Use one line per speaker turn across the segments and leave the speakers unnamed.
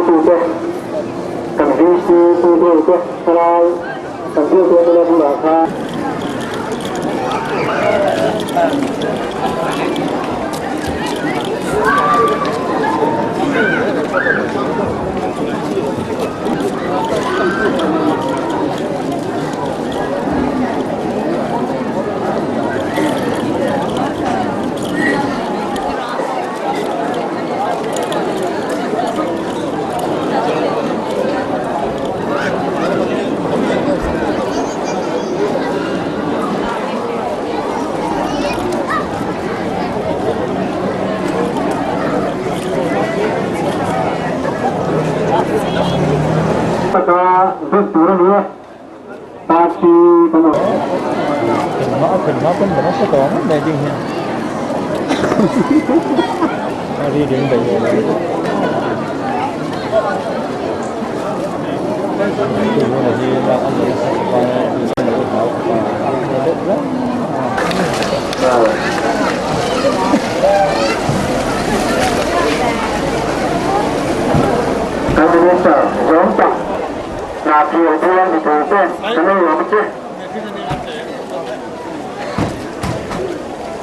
Hruaitute, kan VC Pu Dawlte thalai kan bialte nula bulah khan. Taka vek tur a ni e. Party kan awm. Kan Minister zawng tak hna thil bial mipui ten kan lo lawm che.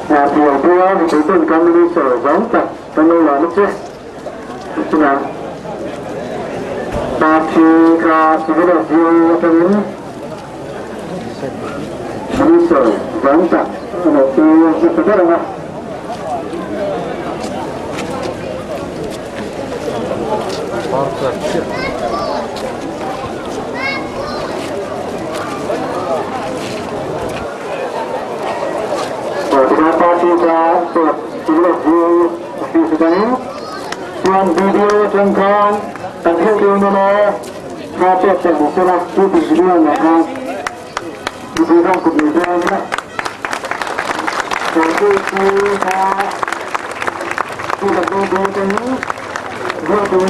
Hna thil bial mipui ten kan Minister zawng tak kan lo lawm che. Chutah Party kha civil SDO atangin Minister zawng tak a nawhtir hmasa ber ang a. Chutah Party kha civil SDO office atangin chuan video atang khan kan hmuh dawn emaw thla pek pawh ni sela chu tih video nen khan mipui khan kut nei dawn ila chu chu kha chu kan video atangin hmuh dawn emaw leh chu video chu chu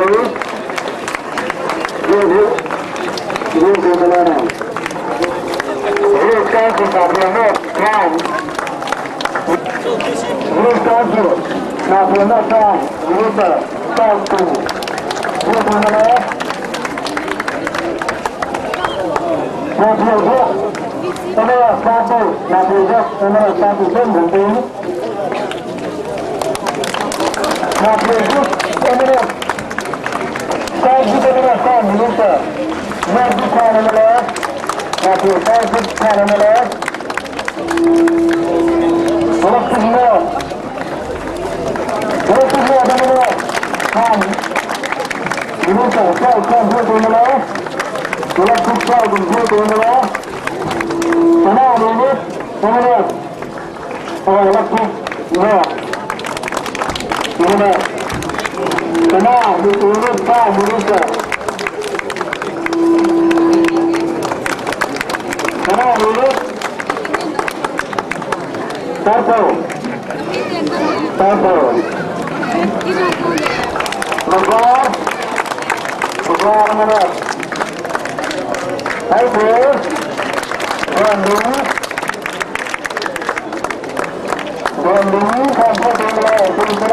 ani chu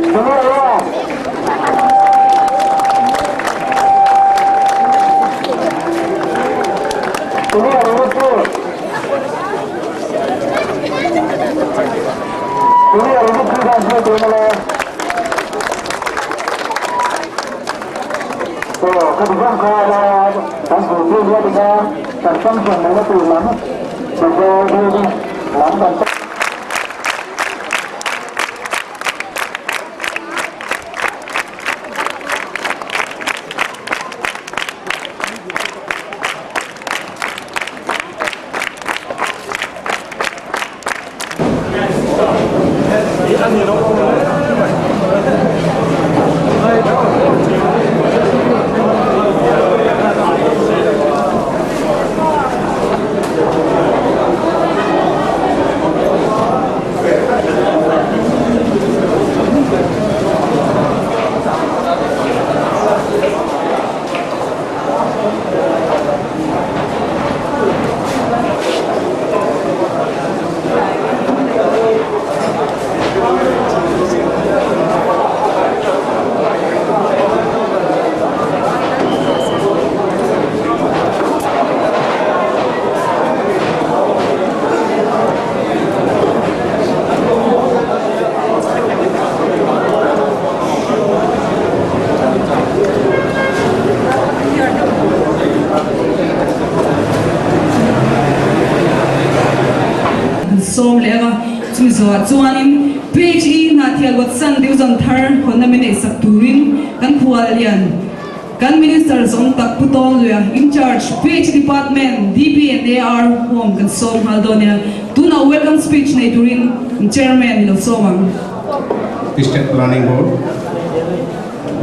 video
sawm leh anga chumi zawhah chuanin PHE Hnahthial Watson Division thar hawnna min neihsak turin kan khuallian kan Minister zawng tak Pu Tawngluia Incharge PHE Department DP and AR Home kan sawm nghal dawn nia. Tunah welcome speech nei turin Chairman i lo sawm ang.
State Planning Board,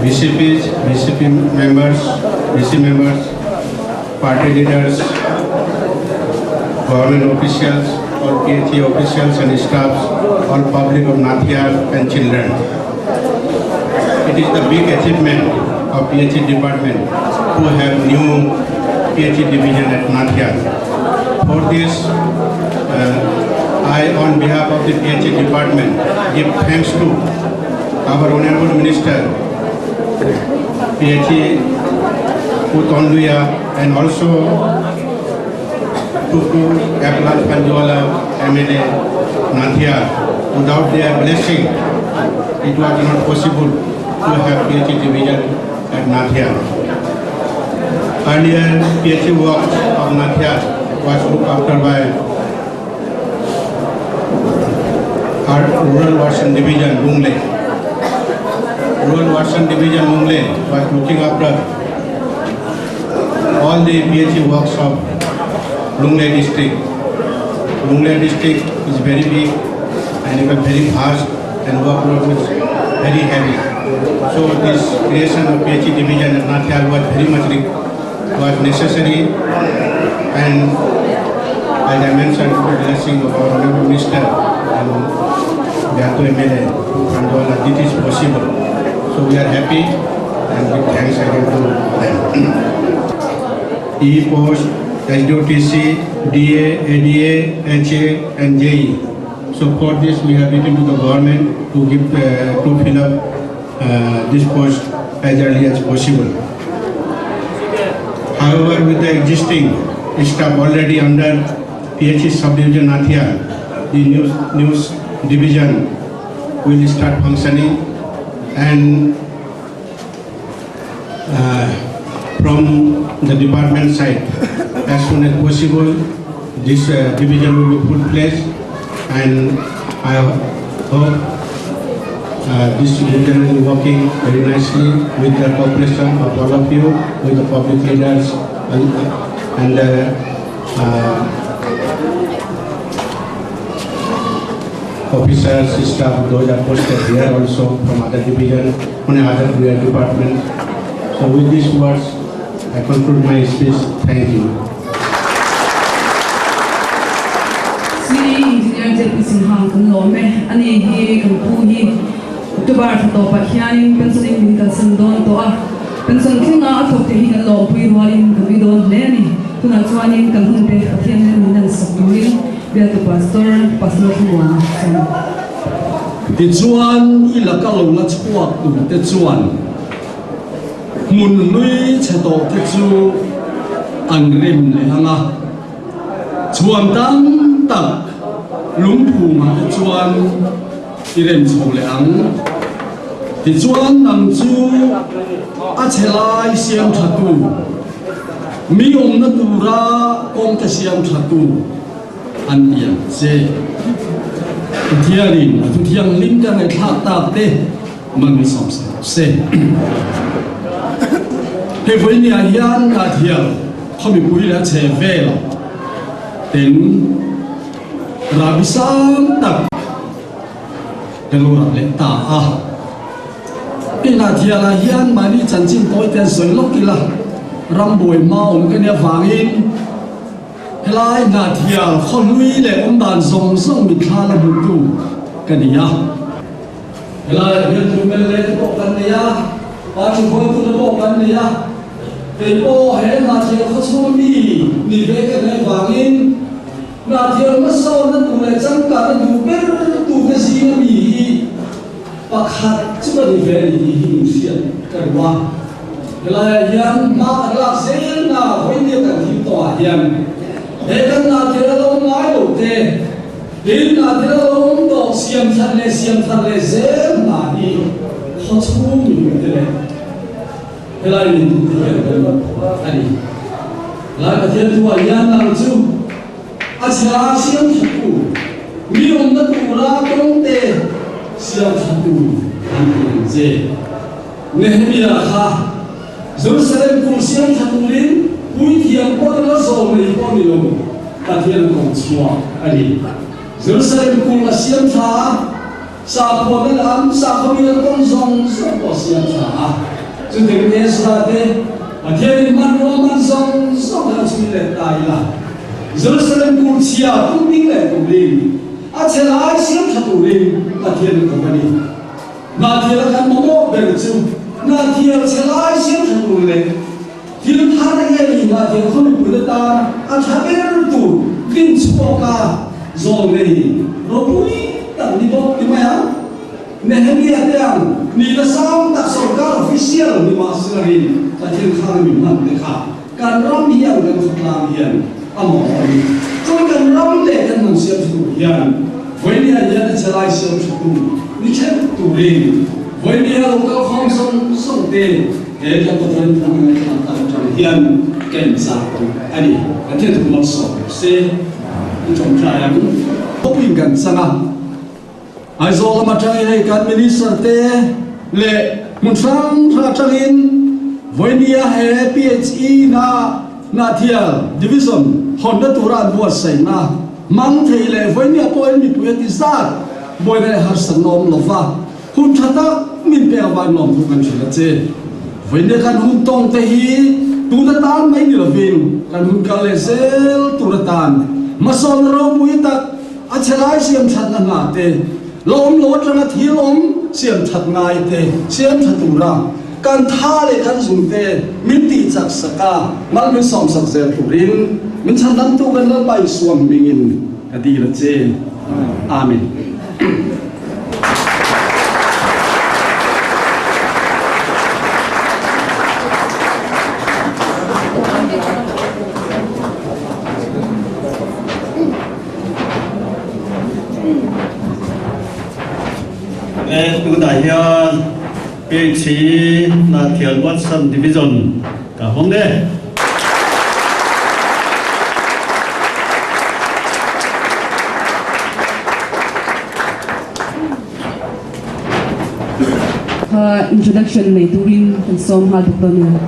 VCPs, VCP members, VC members, party leaders, government officials, all PHE officials and staffs, all public of Hnahthial and children. It is the big achievement of PHE department to have new PHE division at Hnahthial. For this, I, on behalf of the PHE department, give thanks to our Honorable Minister, PHE Pu Tawnluia, and also to Pu Lalthanzuala, MLA Hnahthial. Without their blessing, it was not possible to have PHE division at Hnahthial. Earlier, PHE work of Hnahthial was looked after by our Rural Version Division, Lunglei. Rural Version Division, Lunglei was looking after all the PHE works of Lunglei district. Lunglei district is very big and it was very vast and workload was very heavy. So this creation of PHE division at Hnahthial was very much was necessary, and as I mentioned, the blessing of our Honorable Minister and Bialtu MLA Thanzuala, this is possible. So we are happy and give thanks again to them. E post, SDOTC, DA, ADA, HA and JE. So for this we have written to the government to give to fill up this post as early as possible. However, with the existing staff already under PHE subdivision Hnahthial, the new division will start functioning, and from the department side, as soon as possible, this division will be full-fledged, and I hope this division will be working very nicely with the cooperation of all of you, with the public leaders and the officers, staff, those are posted here also from other division, from other department. So with these words, I conclude my speech. Thank you.
City Engineer JP Sinha kan lawm e. Ani hi kan pu hi October thla tawpah hianin pension in min kalsan dawn tawh a. Pension thlenga a thawk te hi kan lawmpui rualin kan ui dawn hle a ni. Tunah chuanin kan hun te Pathian nen min lansak turin Bialtu Pastor, Pastor Thlamuana chuan.
Tichuan i laka lo la chhuak turte chuan hmun hlui chhe tawh te chu an rem leh ang a, chhuan tam tak lungphumah te chuan i rem chho leh ang. Tichuan nang chu a chhe lai siam tha tu, mi awmna tura kawngte siam tha tu an ti ang che. Pathianin a thuthianghlim te a ngaihthlak tak te man sawm sak se. Hei vawinia hian Hnahthial khaw mipui leh a chhe vel ten rahbi sang tak kan lo rah leh ta a. Hei Hnahthialah hian mahni chanchin tawi te an sawi lawk ila, rambuai hma awm ka nia vangin helai Hnahthial khaw hlui leh awmdan zawng zawng mitthla la hmutu ka ni a. Helaiah hian thu mel leh te pawh kan nei a, party hruaitu te pawh kan nei a. Kei pawh he Hnahthial khawchhung mi ni ve ka hne vangin Hnahthial hmasawnna tur leh changkanna duh ber tute zinga mi hi pakhat chu ka ni ve a ni tih hi min hriat ka duh a. Helaiah hian hma kan lak zelna vawinia kan thim tawhah hian he kan Hnahthial a lo ngai lo te, Tin, a thil a lo awm tawh siam that leh siam thar leh zel hna hi khaw chhung mipuite leh helai mintute hian kan a ni. Helai Pathian thuah hian nang chu a chhe lai siam thattu, Mi awmna tura kawngte siam tha tur an ti ang che. Nehemia kha Jerusalem kung siam tha turin puithiam pawh ni lo, zawm nei pawh ni lo, Pathian a kawng chhuak a ni. Jerusalem kung a siam tha a, sakhuana lam, sakhawmia kawng zawng zawng pawh a siam tha a. Chutiang Ezra te Pathianin hmanrua man zawng zawng kha chhui leh ta ila, Jerusalem kung chhia tum ding leh turin, a chhe lai siam tha turin Pathian a kawm a ni. Hnahthial a kan mamawh ber chu hnahthial chhe lai siam tha tur leh thil thar nge ni hnahthial khaw mipui atan a tha ber tur din chhuak a zawl nei ropui tak ni bawk ti mai ang. Nehemia te ang nihna sang tak sorkar official ni mah selarin Pathian khang mi hman te kha kan ram hian kan khawtlang hian a mamawh a ni. Chuan kan ram leh kan hnam siam tha tur hian Vawinia hian a che lai siam tha tu ni ṭheuh turin Vawinia lo kal khawm zawng zawng te he kan Pathian thu ngaihthlak tak aṭang hian ka inzah duh a ni. Pathian thu malsawm rawh se. I ṭawngṭai ang. Khawpuiin kan chang a. Aizawl lam aṭangin hei kan Minister te leh hmun hrang hrang aṭangin Vawinia he PHE na Hnahthial Division hawnna tura an buatsaihna hmang thei leh Vawinia pawhin mipui a ti zat buaina leh harsatna awm lova hun tha tak min pek avangin lawmthu kan hrilh a che. Vawinia kan hun tawng te hi tun atan mai ni lovin kan hun kal leh zel tur atan hmasawnna ropui tak A chhe lai siam that na hna te, la awm lo atanga thil awm siam that ngai te siam tha tura kan tha leh kan zung te min tih chak sak a, mal min sawm sak zel turin min chhandamtu kan Lalpa Isua hmingin ka dil a che. Amen.
Tunah hian PHE Hnahthial Watson Division ka hawng e.
Introduction nei turin kan sawm nghal bawk dawn a ni.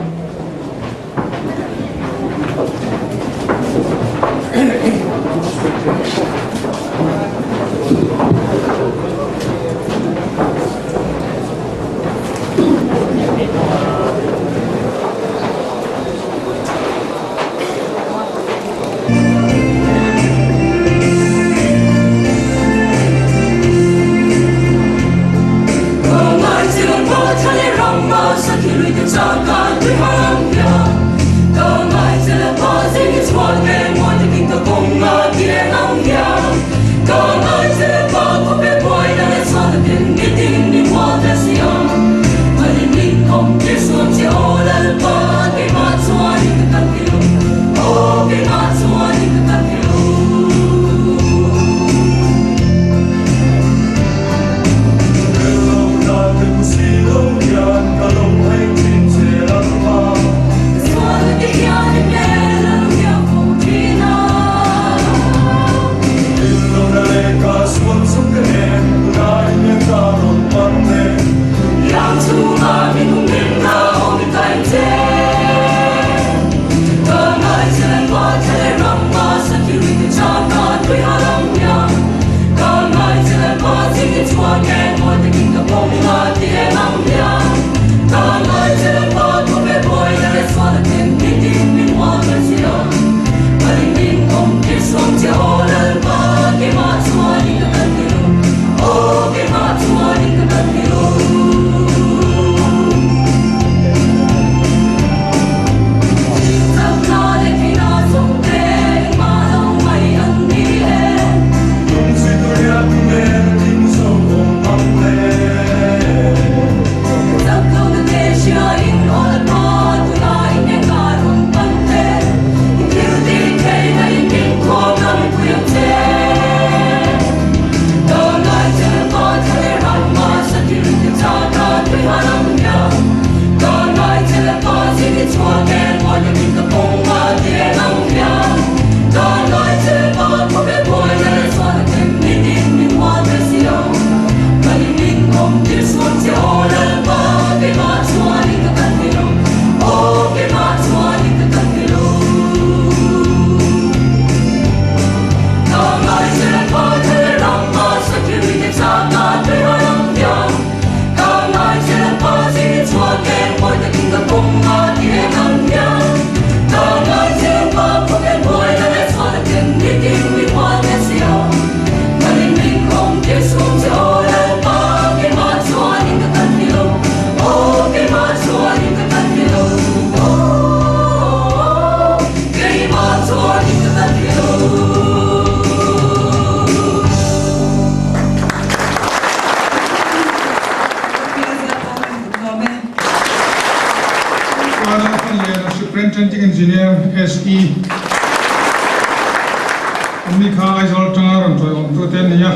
mi kha Aizawl atanga rawn tawiawmtu te a ni a,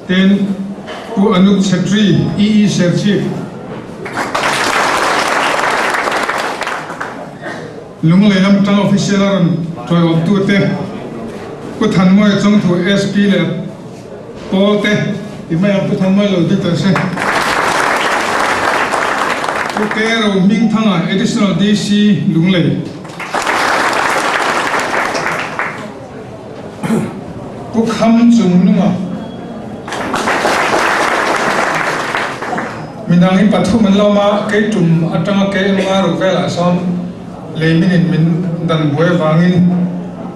tin Pu Anup Chhetri, EE Serchhip, Lunglei lam atanga official a rawn tawiawmtu te, Pu Thanmawia Chawngthu SP leh Pawl te ti mai ang Pu Thanmawia lo dik tawh se. Pu Ke Ro Hmingthanga Additional DC Lunglei. Pu Kham Chungnunga. Midang hi pathum an lo awm a, kei tum atanga KMR velah sawn leiminin min dan buai avangin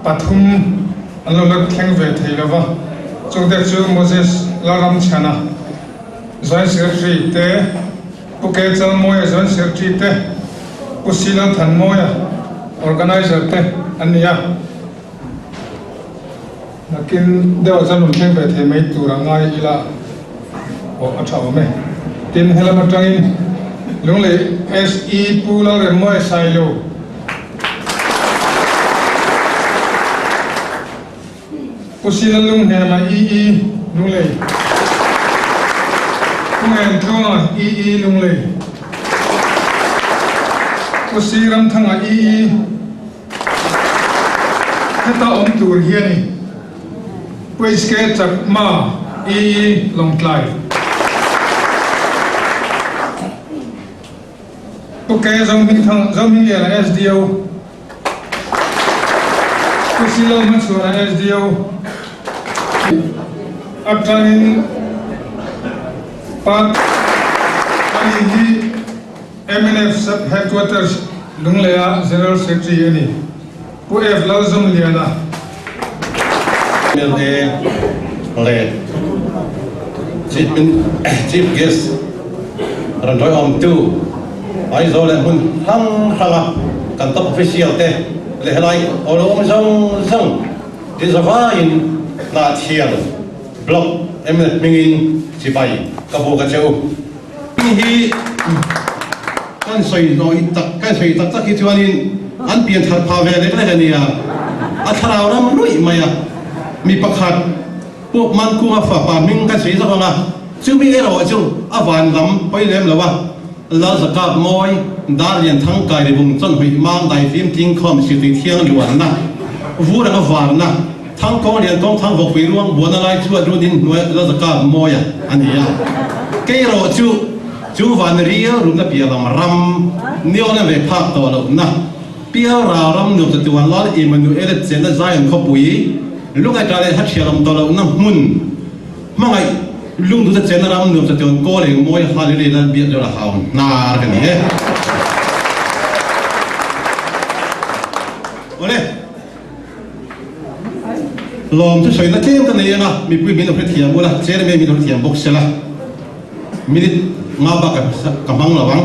pathum An lo la thleng ve thei lo va, chungte chu Moses Lalramchhana, Joint Secretary te, Pu Ke Chalmawia, Joint Secretary te, Pu Si Lalthanmawia, Organizer te an ni a. Nakin deuhah chuan rawn thleng ve thei mai tur a ngai ila aw a tha awm e. Tin, helam atangin Lunglei SE Pu Lalremmawia Sailo, Pu Sila Lunghnema EE Lunglei Pu Ngentluanga EE Lunglei Pu Si Ramthanga EE Heta awm tur hi a ni. Pu HK Chakma EE Lawngtlai. Pu K. Zohmingthang, Zohmingliana SDO, Pu Silo Hmachhuana SDO atangin Party ani hi mnf Sub Headquarters Lungleia General Secretary a ni. Pu F. Lalzawmliana.
Mla leh Chief Guest rawn rawiawmtu Aizawl leh hmun hrang hranga kan top official te leh helai aw lo awm zawng zawng ti zavaiin Hnahthial Block mla hmingin chibai ka buk a che u. Heng hi kan sawi hlawh tak kan sawi tak tak hi chuanin an pian thar phah ve lek lek a nia. A thlarau ram ruih mai a, mi pakhat Pope Mankunga fapa hming kan sawi zawk ang a, chumi erawh chu a van lam pawi lem lo a, Lal Zakap Mawi, Dar Lian Thang Kai Ribung Chawnhawih Mang Dai Fim Tling Khawm Sirtui Thiang Luanna, Vur anga Varna, Thang Kawng Lian Kawng Thang Vawkpui Ruang Buana Lai chu a run in hnuai la zaka mawia a ni a. Kei erawh chu chu van rial rumna piah lam ram niawna ve phak tawh lohna pial ral ram nuam chatuan Lal Immanuela chenna Zion khawpui lungaihṭah leh hla ṭhialawm tawh lohna hmun hmangaih lungduhna chenna ram nuam chatuan kawl eng mawi Hallelujah Lal biak leh hau hnar ka ni e. Awle. Lawm chu sawina tlem ka nei ang a, mipui min lo hrethiam ula, chairman min lo hrethiam bawk sela, minute nga bak ka hmang lo ang.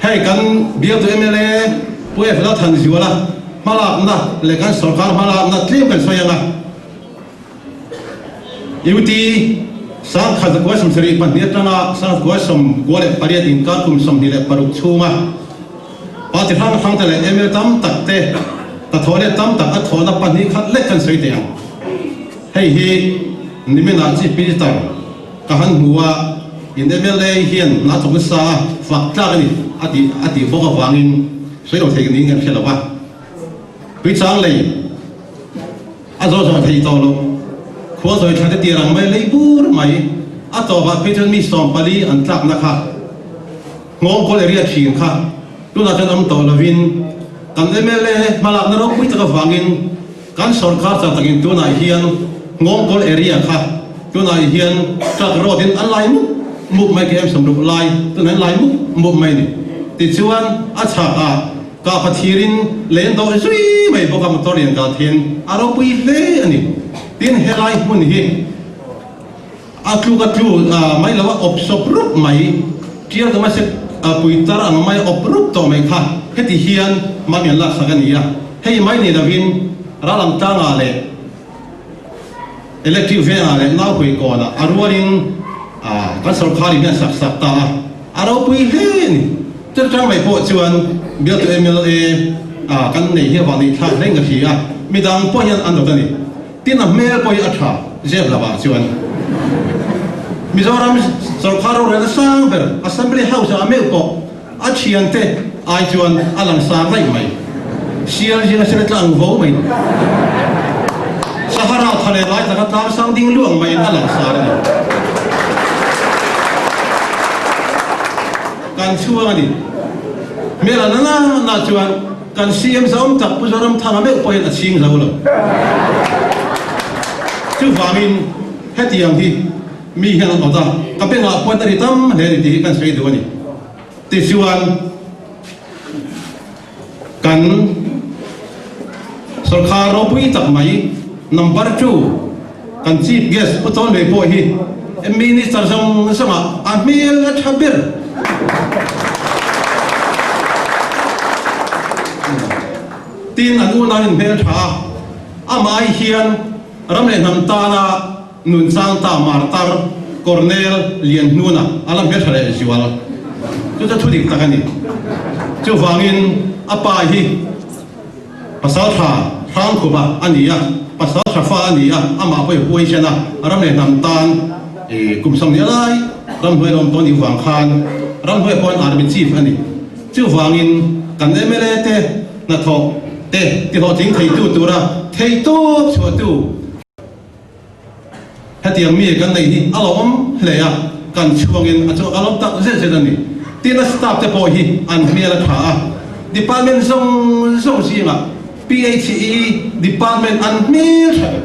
Hei kan bialtu mla Pu F Lalthanzuala hmalakna leh kan sorkar hmalakna tlem kan sawi ang a. UT 1972 atanga 1998 inkar kum 26 chhunga party hrang hrang te leh mla tam tak te hnathawh leh tam tak a thawhna pahnih khat lek kan sawi teh ang. Hei hi niminah Chief Minister ka han hmu a, in mla hian hna thawk nasa a fak tlak a ni a tih a tih bawk avangin sawi lo thei niin kan hre lo va. Tuichang lei. A zawh zawh thei tawh lo. Khua zawi thla te tir ang mai lei bur mai. A tawpah phei chuan mi 14 an tlakna kha nghawng kawl area thin kha tunah chuan awm tawh lovin kan mla hmalakna ropui tak avangin kan sorkar chak takin tunah hian nghawng kawl area kha tunah hian truck road in an lai mup mup mai KM 60 lai tunah an lai mup mup mai a ni. Tichuan a chhakah Kah pathirin lei an dawh zui mai bawk a, motor lian dah thin a ropui hle a ni. Tin, helai hmun hi a tluk a tlu mai lo a, awp sawp rup mai, tial dama se pui tar ang mai awp rup tawh mai kha heti hian mami an laksak a ni a. Hei mai ni lovin ral ang tlangah leh Electric vengah leh Nauhui kawnah a rualin kan sorkharin hian sak sak ta a, a ropui hle a ni. Chutchang mai pawh chuan bialtu mla kan nei hi a vah neih thlak hle in ka hria a, midang pawh hian an dawt a ni. Tin a hmel pawh hi a tha zep lo ah chuan Mizoram sawrkar rorelna sang ber Assembly House ah meuh pawh a thiante ai chuan a lang sang daih mai. Sial zinga sel tlang vo mai. Sahara tha leh lai taka tlang sang ding luang maiin a lang sar a ni. Kan chhuang a ni. Hmel a na na chuan Kan CM zauam tak Pu Zoramthanga meuh pawhin a chhing zo lo. Chuvangin hetiang hi mi hian an awt a, ka bengah puan a ri tam hle a ni tih hi kan sawi duh a ni. Tichuan kan sawrkar ropui tak mai number two kan Chief Guest Pu Tawnlui pawh hi Minister zawng zawngah a hmel a tha ber. Tin, an unauin hmel tha a, amah ai hian ram leh hnam tana nun chang ta martar Colonel Lianhnuna a la hmel tha leh zual. Chu chu thu dik tak a ni. Chuvangin a pa hi Pasaltha Hrangkhupa a ni a, Pasaltha fa a ni a, amah pawh i huaisen a, ram leh hnam tan kum 20 lai ramhnuai lawm tawh nih vang khan ramhnuai pawh an Army Chief a ni. Chuvangin kan mla te hnathawh te tihlawhtling theitu tura theihtawp chhuahtu, Hetiang mi kan neih hi a lawmawm hle a, kan chhuangin a chu a lawm tak zet zet a ni. Tin a staff te pawh hi an hmel a tha a, department zawng zawng zingah PHE department an hmel tha ber.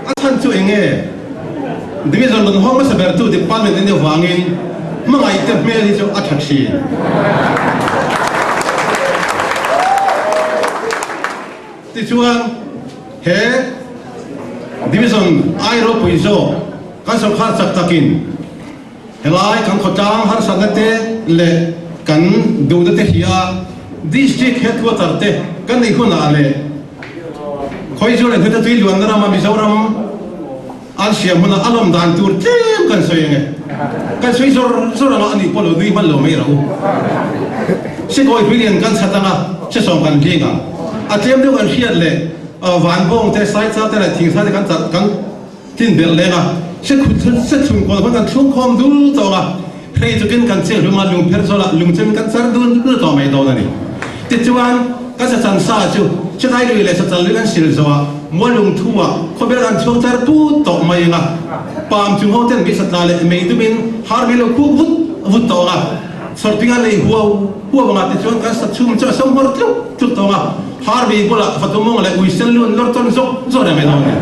A chhan chu eng nge? Division rawn hawng hmasa ber tu department an nih avangin hmangaih te hmel hi chu a tha thin. Tichuan he Division ai ropui zawk kan sawrkar chak takin helai kan khawtlang harsatna te leh kan duhna te hria District Headquarter te kan neih hunah leh Khawizul leh Hnute tui luanna rama Mizoram an siam huna a lawm dan tur tlem kan sawi ange. Kan sawi zawr zawr anga anih pawh lo nui hman lo mai ro. Sikawi hruilian kan chhat anga sesawm kan hling ang. A tlem deuh kan hriat leh vanbawng te, saichal te leh thingsa te kan kan Tin belh leng a, se khut se chhung kawl hman kan thlung khawm dul tawng a, hrei chukin kan chel hlum a, lungpher zawlah lungchem kan char dul dul tawh mai dawn a ni. Tichuan, kan sachang sa chu Chennai lui leh Sachal lui kan sil zawh a, mual lungthu ah khawbel kan chhuang char put tawh mai ang a, palm chung ho ten mei satla leh mei dumin har mei lo kuk vut vut tawh ang a, sawrtinga lei huau huau ang a, tichuan kan sa chhum chu a sawm hawr tluk tluk tawh ang a. Harvey bulah Fatumawng leh Uisel lu an lawr tawn zawk zawk reng mai dawn a ni.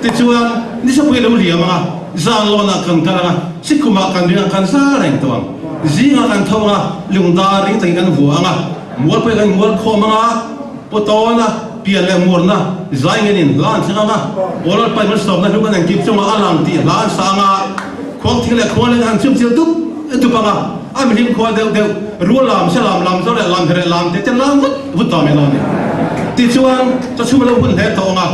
Tichuan, Nisapui lo liam anga zan lawnah kan kal anga Sikhumah kan ring ang kan za reng tawh ang. Zingah kan tho anga lungdar ring takin kan vua anga mualpui kan mual khawm anga pawtawna pian leh murna zai ngenin hla an thleng anga Oral Pai malsawmna hlu kan engkip chungah a lang tih hla an sa anga khuangthing leh khualeng an chumchil dup dup anga A mihring khua deuh deuh, rual lam, se lam, lam zo leh lam hereh lam te te lam vut vut tawh mai lo a ni. Tichuan, chawchhum a lo hun hle tawh ang a,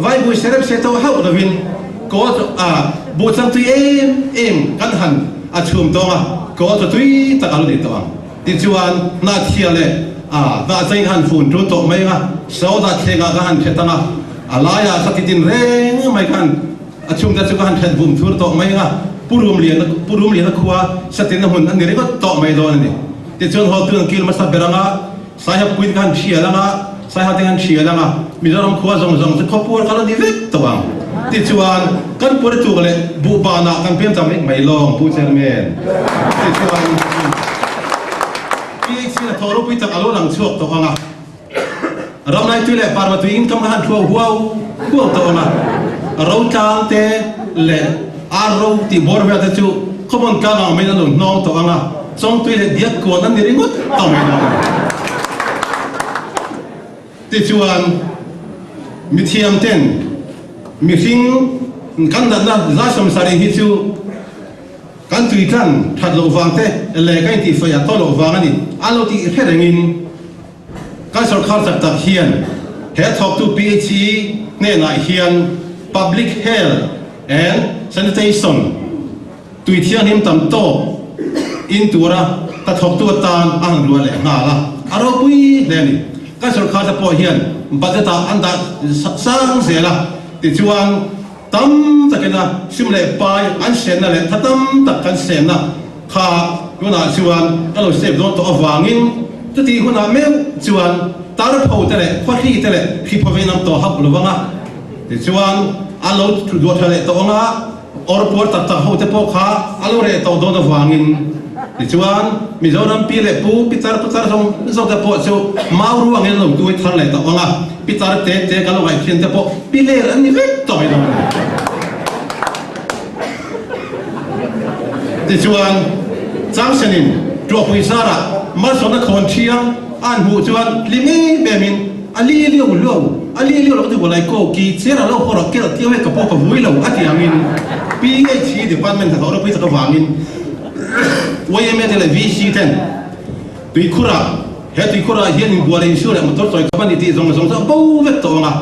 vaibui serep se tawh hauh lovin kawl chu a buh chang tui em em kan han a chhum tawng a, kawl chu tui tak a lo ni tawh ang. Tichuan, hnahthia leh a hnahchain ka han fun tul tawh mai ang a, soda thlengah ka han khet ang a, a laiah sati tin reng mai ka han A chhungte chu ka han thlen vum thur tawh mai ang a, Pu Rumliana, Pu Rumliana khua satin a hmun a ni ringawt tawh mai dawn a ni. Tichuan Hawltu an kil hmasa ber ang a, Saiha puiin ka han thial ang a, Saiha te han thial ang a, Mizoram khua zawng zawng chu khawpuar kal a ni vek tawh ang. Tichuan, kan puar tuk leh buhbanah kan pian tam reng mai lawng, Pu Chairman. Tichuan, PHC a thawh ropui tak a lo lang chhuak tawh ang a. Ramlaitui leh Parvatui in kam kha han thuau huau huau tawh ang a, Rotlang te leh Arro tih bawr vel te chu khawpawn tlang ang maiin an lo hnawng tawh ang a, Chawngtui leh Diakkawn an ni ringawt tawh mai dawn a ni. Tichuan, mithiam ten mihring kan natna 70 hi chu Kan tui tlan that loh vang te leh kan intihfai a tawh loh vang a ni. A lo tih hre rengin kan sawrkar chak tak hian he thawktu PHE hnenah hian Public Health and Sanitation tui thianghlim tam tawk in tura hnathawktu atan a han ruah leh nghal a. A ropui hle a ni. Kan sorkar te pawh hian budget ah an dah sang zel a, tichuan tam takin a sum leh pai an senna leh tha tam tak kan senna kha tunah chuan ka lo save dawn tawh avangin chutih hunah meuh chuan tar pho te leh khawhri te leh hri phaw in an tawh hauh lo vang a, tichuan an lo duah tha leh tawh ang a. Awr puar tak tak ho te pawh kha a lo reh tawh dawn avangin tichuan Mizoram pi leh pu pitar putar zawng zawng te pawh chu mau ruangin an lo tuai thar leh tawh ang a, pitar te te kan lo ngaih thian te pawh pi ler an ni vek tawh mai dawn a ni. Tichuan Changsenin Tuahpui zarah malsawmna khawn thiang a an hmuh chuan hlim em emin A li liau lo, a li liau lo ti walai ko ki cher a lo hawr a kel tiu he ka pawh ka vui lo a ti angin PHE department hnathawh ropui tak avangin yma te leh VC ten tuikhurah he tuikhurah hian inbual insu leh motor chawi khawp a ni tih zawng zawng chu a bo vek tawh ang a,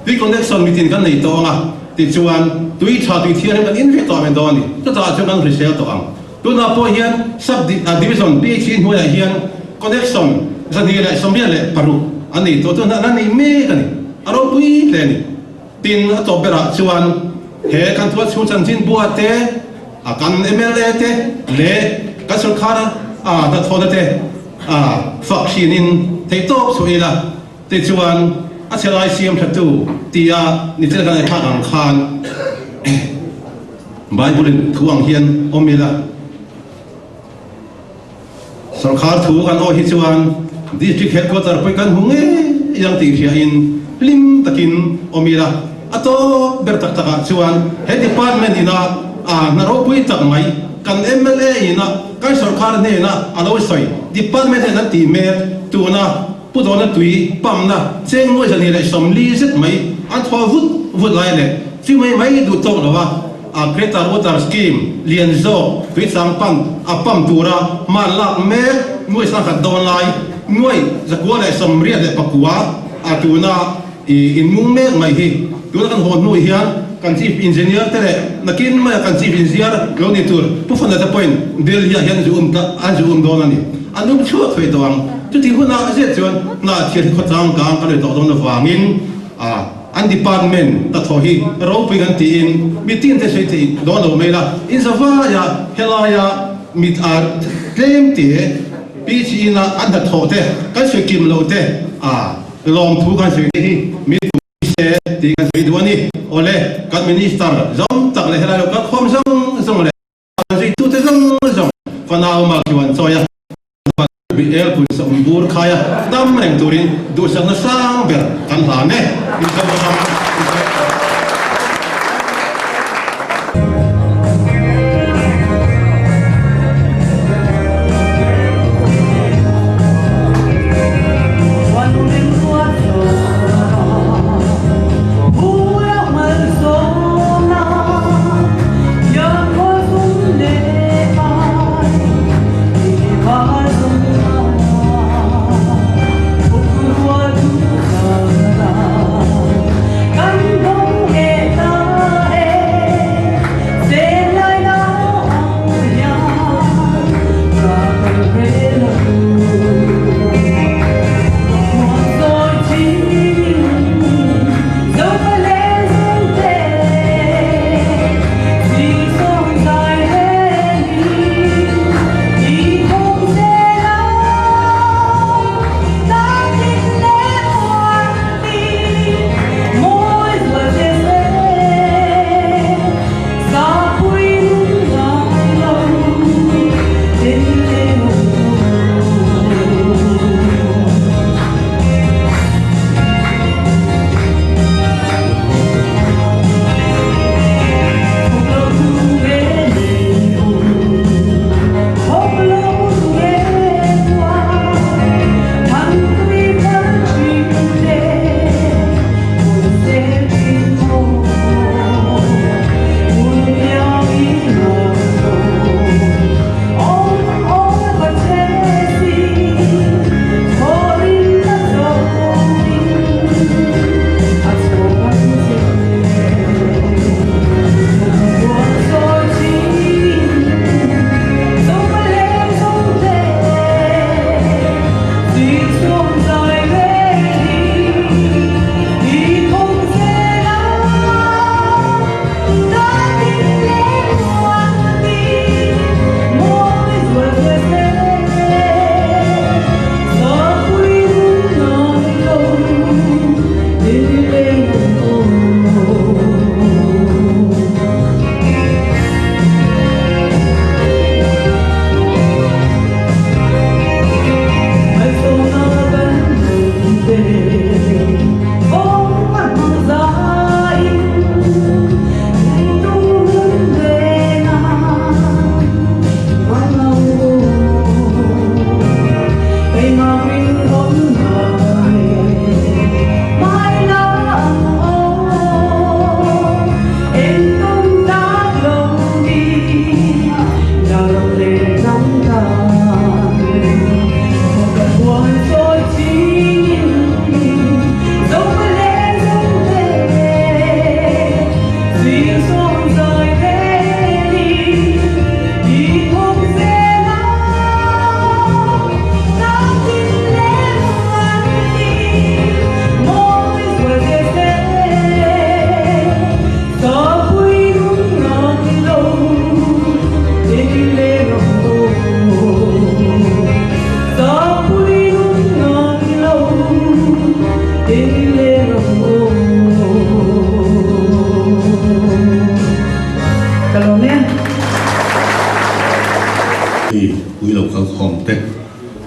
tui connection mitin kan nei tawh ang a tichuan tui tha tui thianghlim kan in vek tawh mai dawn a ni, chutah chuan kan hrisel tawh ang. Tunah pawh hian Sub Division PHE hnuaiah hian connection 226 an nei tawh chu an nei mek a ni. A ropui hle a ni. Tin, a tawp berah chuan he kan tual chhung chanchin bua te, kan mla te leh kan sorkar hnathawhna te fak hrinin theihtawp chhuah ila tichuan a chhe lai siam thatu tia nichina kan ngaihthlak ang khan Bible in thu ang hian awm ila, Sorkar thu kan awih hi chuan District Headquarter pawh kan hmu ngei ang tih hria in hlim takin awm ila, a tawp ber tak tak ah chuan he department ina a hna ropui tak mai kan mla ina kan sorkar hnena a lo sawi department hian an tih mek tuna Pu Dawna tui pamna cheng nuai 240 zet mai an thaw vut vut lai leh chu mai mai duh tawk lo a, a Greater Water Scheme lian zawk tui chang pump a pump tura hman lak mek nuai 10,000 dawn lai nuai 984 a tuna i inmung mek mai hi tuna kan haw hnu hian kan Chief Engineer te leh nakin maia kan Chief Engineer lo ni tur Pu Fana te pawhin Delhi ah hian zu um an zu um dawn a ni. An um chhuak thei tawh ang. Chuti hunah zet chuan hna thian hi khawchang kang kan nei tawh dawn avangin an department hnathawh hi ropui kan tiin mitin te sawi thei dawn lo mai la. In zavaia helaia mit a tlem te PHE ina an hnathawh te kan sawi kim lo te lawmthu kan sawi te hi mi se tih kan sawi duh a ni. Awle, kan minister zawng tak leh helai lo kal khawm zawng zawng leh kan zuitute zawng zawng fanau mal chu an chawi a, BL kun sawm bur khai a, dam reng turin duhsakna sang ber kan hlan e. Mizoram.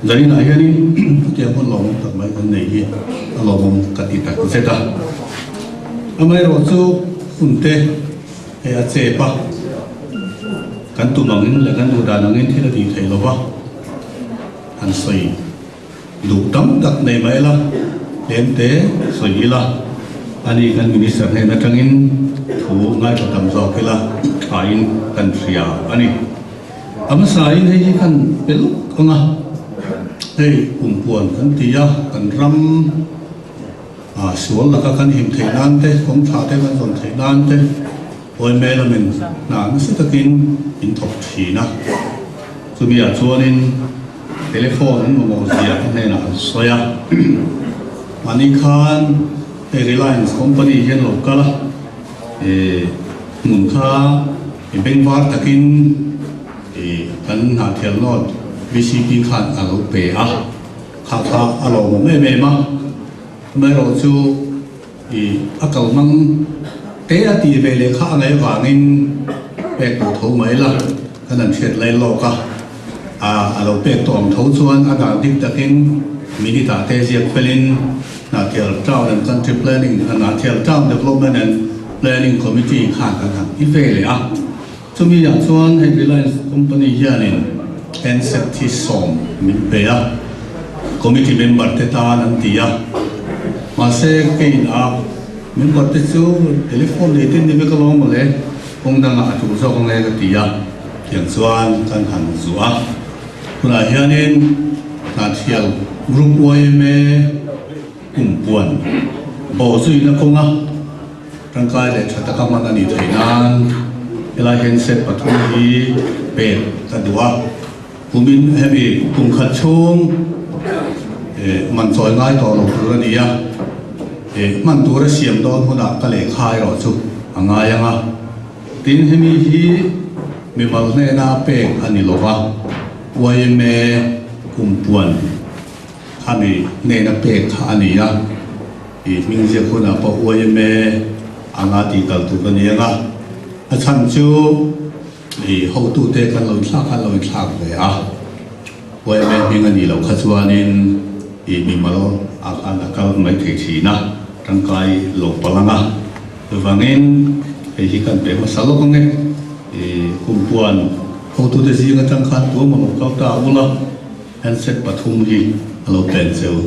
Zaninah hianin hetiang hun lawmawm tak mai kan nei hi a lawmawm ka ti tak zet a. Amaherawhchu hun te hei a chep a, kan tum angin leh kan duh dan angin thil a tih theih lo va, han sawi duh tam tak nei mai la, tlem te sawi ila, ani kan Minister hnen atangin thu ngaithla tam zawk ila thain kan hria a ni. A hmasain hei hi kan pe lawk ang a, hei kumpuan kan ti a, kan ram sual laka kan him theih nan te, kawng tha te kan zawn theih nan te, Awime lamin hna nasa takin in thawk thin a, chumi ah chuanin telephone an mamawh zia ka hnenah an sawi a, mahni khan hei Reliance company hian lo kal a, hmun kha i bengvar takin kan hnahthial nawt VCP khan a lo pe a, kha kha a lawmawm em em a, amaherawhchu. I a kal hmang te a tih ve leh kha a ngaih avangin pek duh tho mai la, kan han hriat lai lawk a, a a lo pek tawh ang tho chuan a dan dik takin minute ah te ziak felin Hnahthial Town and Country Planning, Hnahthial Town Development and Planning Committee khan kan han ti ve leh a, chumi ah chuan hei Reliance company hianin handset hi 10 min pe a, committee member te tan an ti a, mahse kein a member te chu telephone nei te ni vek alawm mawle, kawng dangah a tul zawk ange ka ti a, tiang chuan kan han zuah a, tunah hianin Hnahthial Group yma kumpuan bawhzuina kawnga Tangkai leh tha taka hman a nih theih nan helai handset pathum hi pek ka duh a, kumin hemi kum khat chhung man chawi ngai tawh lo tur a ni a, hman tura siam dawn hunah ka lehkha erawh chu a ngai ang a, tin hemi hi mimal hnena pek a ni lova, yma kumpuan khami hnena pek kha a ni a. I hming ziak hunah pawh yma anga tih kal tur ka ni ang a, a chhan chu i hotute kan lo inthlak khan lo inthlak ve a, yma hming a nih loh kha chuanin i mimal ah khan a kal mai thei thin a, tangkai lo palh ang a, chuvangin hei hi kan pe hmasa lawk ang e, i kumpuan hotute zing atang khan tuamah lo kal ta ula. Handset pathum hi a lo pen cheu.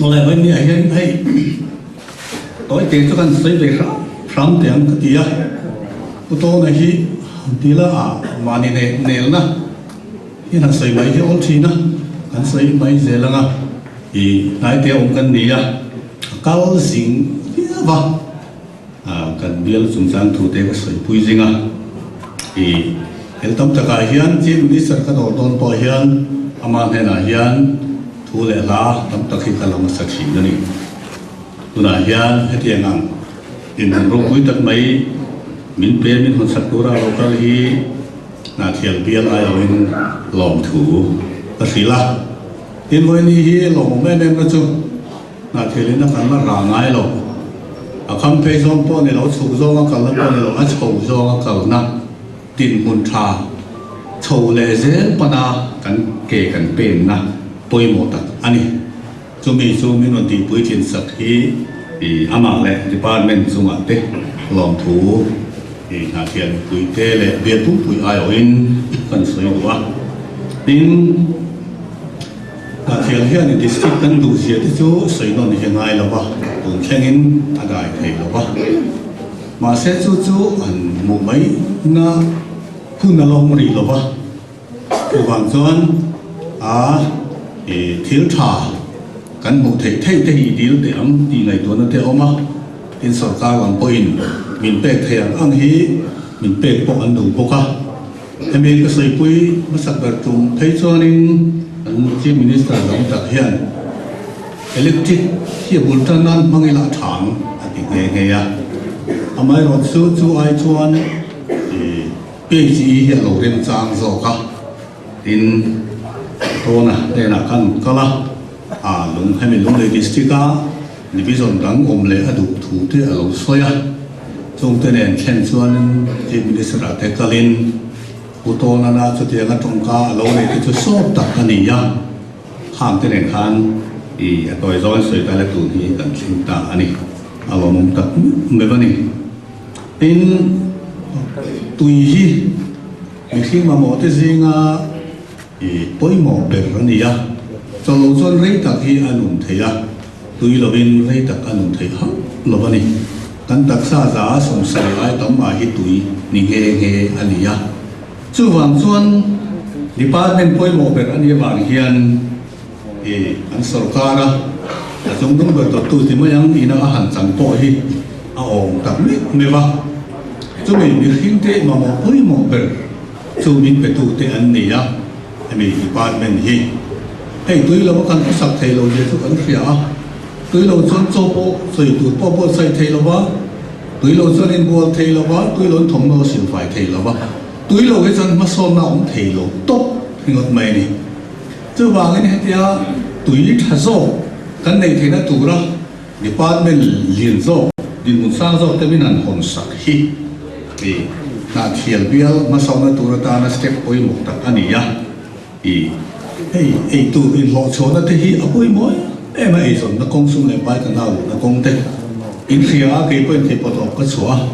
Awle vawi ni ah hian hei tawi te chu kan sawi ve hram hram teh ang ka ti a, Pu Tawna hi han ti la ah mahni nelna hian han sawi mai hi a awm thin a, kan sawi mai zel ang a. I hnaite awm kan ni a, a kal zing viau a, kan bial chungchang thute ka sawipui zing a. I hel tam takah hian Chief Minister ka dawr dawn pawh hian ama hnenah hian thu leh hla tam tak hi ka la hmasa thin a ni. Tunah hian hetiang ang inhmun ropui tak mai min pe min hawnsak tura lo kal hi Hnahthial bial aiawhin lawmthu ka hrilh a. Tin Vawini hi lawmawm em em na chu Hnahthialin a kalna rah ngai lo. A kham phei zawng pawh ni lo, chhuk zawnga kalna pawh ni lo, a chho zawnga kalna dinhmun tha chho leh zel pana kan ke kan penna pawimawh tak a ni. Chumi chu min rawn tihpui tlinsak hi amah leh department chungah te lawmthu Hnahthial mipui te leh bial pumpui aiawhin kan sawi duh a. Tin, Hnahthial hianin district kan duh zia te chu sawi nawn hi a ngai lo va, tun thlengin a dai thei lo va. Mahse chu chu an hmuh mai na hun a la awm rih lo va. Chuvang chuan a thil tha kan hmuh theih theih te hi dil teh ang tih ngaihtuahna te a awm a, tin sorkar lam pawhin min pek thei ang ang hi min pek pawh an duh bawk a. Hemi ka sawipui hmasak ber tum phei chuanin kan Chief Minister dang tak hian electric hi a bul tan nan hmang ila a tha ang a ti nghe nghe a, amaherawhchu chu ai chuan Page hi a lo remchang zawk a, tin Tawna hnenah khan kal a, a lung hemi Lunglei District a. Division dang awm leh a duh thu te a lo sawi a, chungte nen thlen chuan Chief Minister ah te kalin Pu Tawnana chutianga tawngka a lo neih te chu sawt tak a ni a, khang te nen khan i a tawi zawngin sawi ta le tun hi kan thleng ta a ni, a lawmawm tak meuh a ni. Tin, tui hi mihring mamawh te zinga I pawimawh ber a ni a, chawlh lo chuan rei tak hi a nun thei a, tui lovin rei tak a nun theih hauh lo a ni. Kan taksa za a sawmsarih ai tam mah hi tui ni nghe nghe a ni a. Chuvang chuan department pawimawh ber a nih avang hian i kan sorkar a, a chungdung ber dawttu ti mai ang ina a han chang pawh hi a awm tak meuh meuh a. Chumi mihringte mamawh pawimawh ber Chu min petute an ni a, hemi department hi. Hei tui lo a kan khawsak thei lo zia chu kan hria a, tui lo chuan chaw pawh sawi tur pawh buatsaih thei lo va, tui lo chuan inbual thei lo va, tui lo in thawmhnaw a silfai thei lo va, tui lo hi chuan hmasawnna a awm thei lo tawp ringawt mai a ni. Chuvangin hetia tui tha zawk kan neih theihna tura Department lian zawk, dinhmun sang zawk te min han hawn sak hi i hnahthial bial hmasawmna tur atana step pawimawh tak a ni a. I hei eitur inhlawhchhuahna te hi a pawimawh em em a, eizawnna kawng sum leh pai kan au-na kawng te in hria a, kei pawhin thei pawt awk ka chhuah a,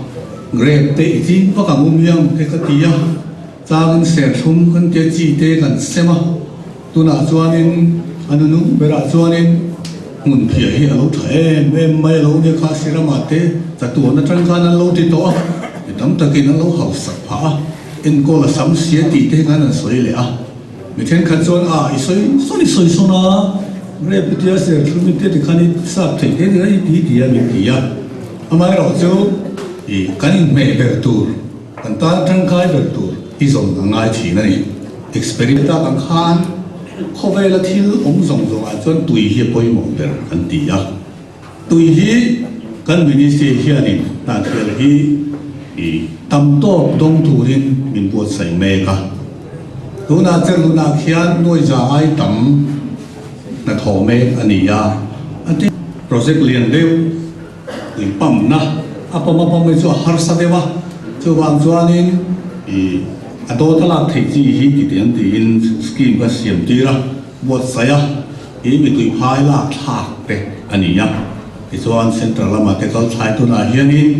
grape te i ching vak ang u miang te ka ti a, changin serthlum kan tia chi te kan sem a. Tunah chuanin a nunung berah chuanin hmun phiah hi a lo tha em em mai a lo nia kha Sirama te chatuan atang khan an lo ti tawh a, mi tam takin an lo hausak phah a, enkawl a sam sia tih te hi khan an sawi leh a, mi thenkhat chuan a i sawi sawn i sawi sawn a, rep i tia serthlum i tia tikhan i sap thei te nia i ti ti a min ti a, amaherawh chu i kan inhmeh ber tur. Kan tan tangkai ber tur hi zawng a ngai thin a ni. Experiment tak ang khan khawvela thil awm zawng zawngah chuan tui hi a pawimawh ber kan ti a. Tui hi kan ministry hianin hnahthial hi i tam tawk dawng turin min buatsaih mek a. Tunah Cherhlunah khian nuai za ai tam hnathawh mek a ni a. A ti project lian deuh. Tui pump na a pump a pump hi chu a harsa deuh a, chuvang chuanin ih a dawt a lak theih chi hi ti teh ang tiin scheme ka siam tir a, buatsaih a, ih mi tui phai lak thlak te a ni a, tichuan central lamah te kal thlai tunah hianin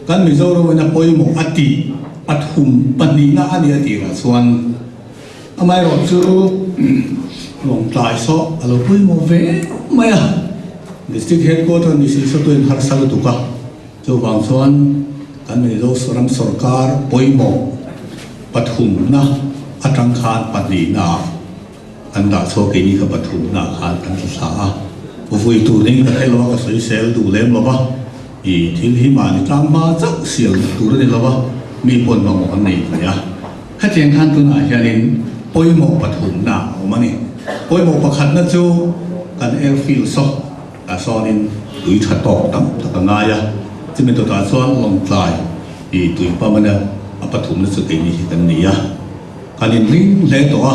kan Mizoram in a pawimawh a tih pathum pahnihna a nia tirah chuan Amaherawh chu Lawngtlai saw a lo pawimawh ve mai a, District Headquarter ni si saw tuin harsa lutuk a, chuvang chuan kan Mizoram sawrkar pawimawh pathumna atang khan pahnihna ah kan dah chhuak keini kha pathumna ah khan kan tla thla a, vui tur ding ka hre lo a ka sawisel duh lem lo va, i thil hi mahni tlang hma chauh sial tur a ni lo va, mi pawn mamawh an nei ve a. Hetiang khan tunah hianin pawimawh pathumna a awm a ni. Pawimawh pakhatna chu kan airfield saw ah sawnin tui tha tawk tam tak a ngai a, chumi tawtah chuan Lawngtlai i tui pump a nia, a pathumna chu keini hi kan ni a. Kan inring hle tawh a,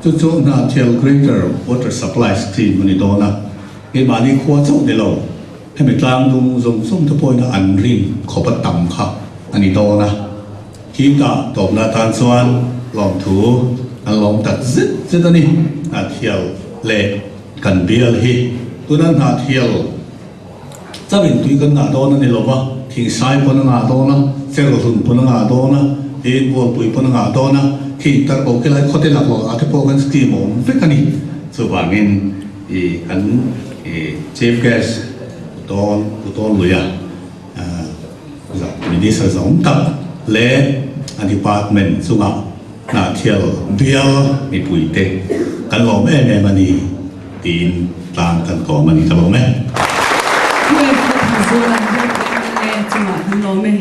chu chu Hnahthial Greater Water Supply Scheme a ni dawn a, keimahni khua chauh ni lo, hemi tlangdung zawng zawng te pawhin an rin khawp a tam kha a ni dawn a. Khi ka tawpna atan chuan lawmthu an lawm tak zet zet a ni. Hnahthial leh kan bial hi tuna Hnahthial chauhin tui kan ngah dawn a ni lova, Thingsai pawn a ngah dawn a, Cherhlun pawn a ngah dawn a, tin Bualpui pawn a ngah dawn a, khi tar ko khilai khawte laklawh ah te pawh kan scheme a awm vek a ni. Chuvangin i kan i Chief Guest Pu Tawn Pu Tawnluia Minister zawng tak leh a department chungah Hnahthial bial mipuite kan lawm em em a ni tiin tlang kan kawm a ni ka lawm e.
Chungah kan lawm e.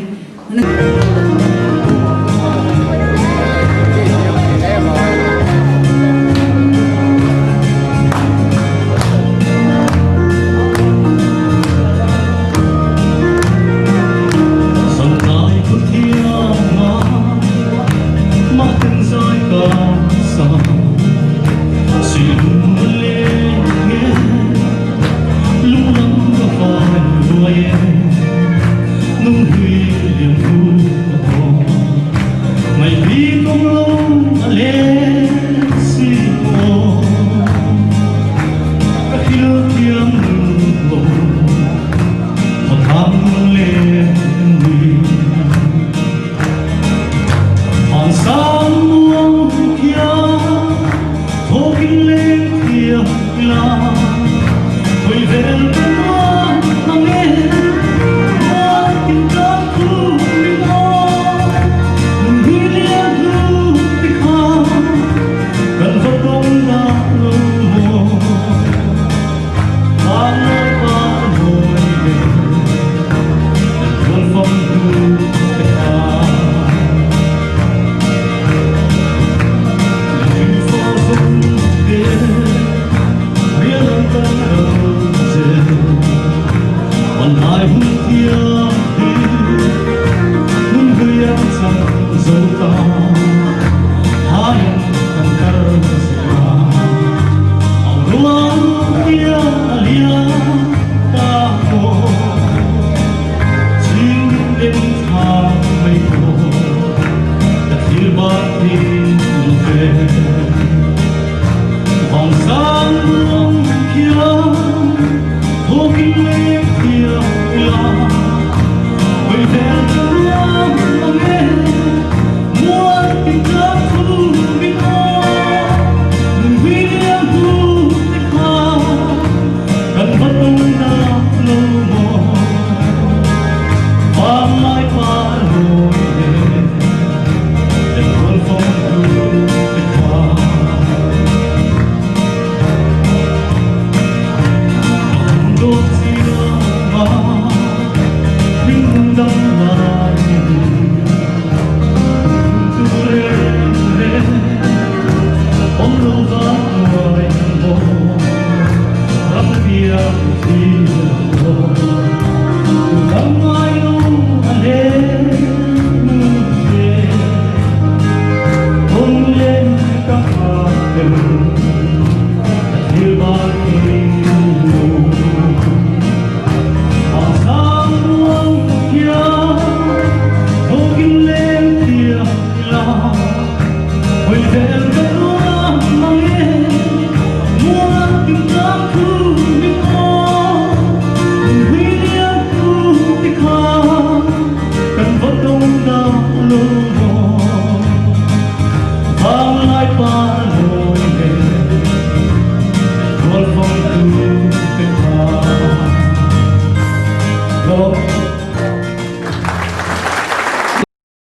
Nunhlui lian thu ka tawng Ngaih bik awm lo a leng si maw Ka thil thiam lo Khaw thang leng ni Van sang muang khiang Thawkin leng thiam ila Hawi vel ka nuam mang e Muan tin tlang thu min aw Nun hi lian hlu ti kha Kan va tawng dah lo maw Van lai pa lawi ve Kan rual fam hnu te kha.